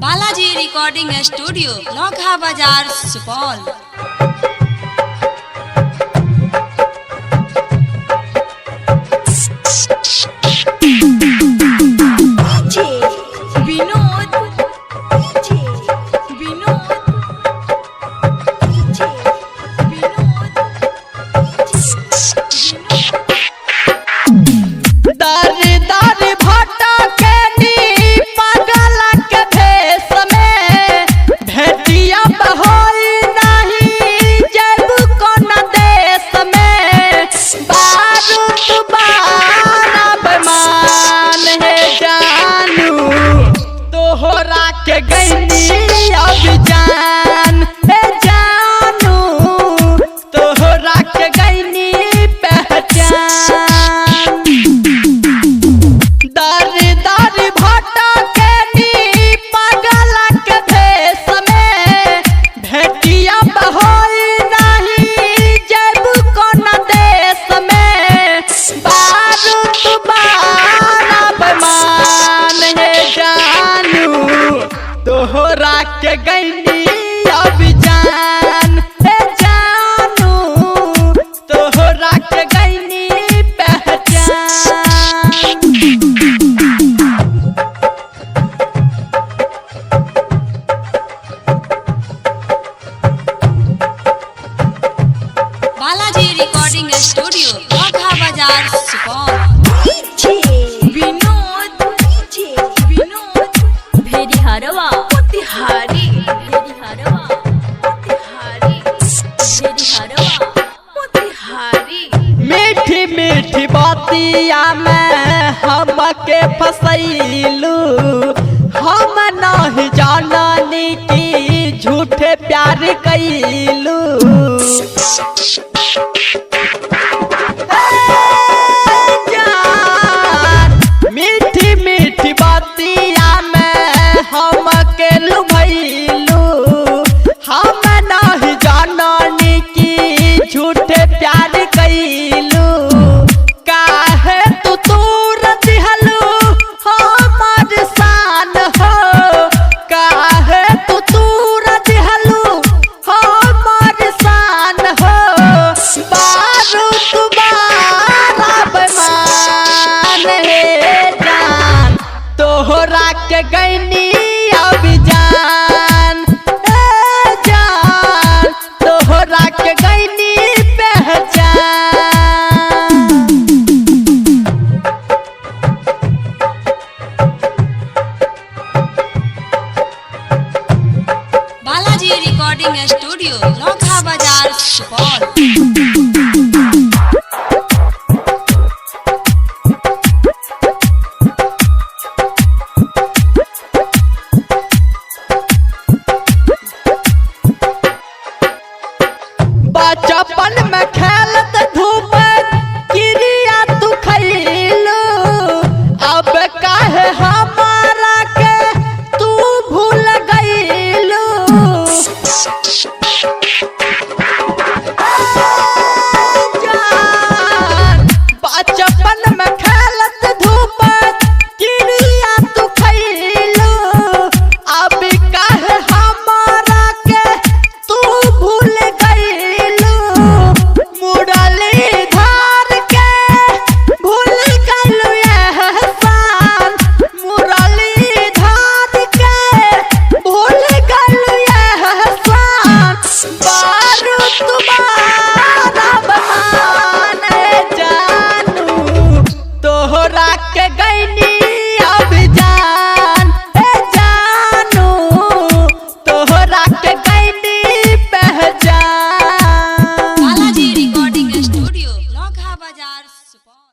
Balaji recording studio, नौखा बाजार, सुपौल। विनोद विनोद विनोद। दर दर भटके नी पागल के भेष में, भेटिया बहोई नहीं जैब कोन देश में। बारूद बारा बेमान है जानू, तोहरा के गैनी अब जान हे जानू, तोहरा के गैनी पहचान। दर दर भटके नी पागल के भेष में, भेटिया बहोई नहीं जैब कोन देश में। बारूद बारा बेमान है जानू, तोहरा के गैनी अब जान हे जानू, तोहरा के गैनी पहचान। बालाजी रिकॉर्डिंग स्टूडियो, नौखा बाजार, सुपौल। विनोद विनोद भेड़िहरवा, मोतिहारी। भेड़िहरवा, मोतिहारी। भेड़िहरवा, मोतिहारी। मीठी मीठी बातिया में हमके फसैलू, हम नहीं जाननी कि झूठे प्यार कैलू। जान, मीठी मीठी बातिया में हमके लुभैलू, हम नहीं जाननी कि झूठे प्यार कैलू। काहे तू दूर दिहलू हमार शान हो, काहे तू दूर दिहलू हमार शान हो। बारूद बारा बेमान हे जान, तोहरा के गैनी अब जान ए जान, तोहरा के गैनी पहचान। बालाजी रिकॉर्डिंग स्टूडियो, नौखा बाजार, सुपौल।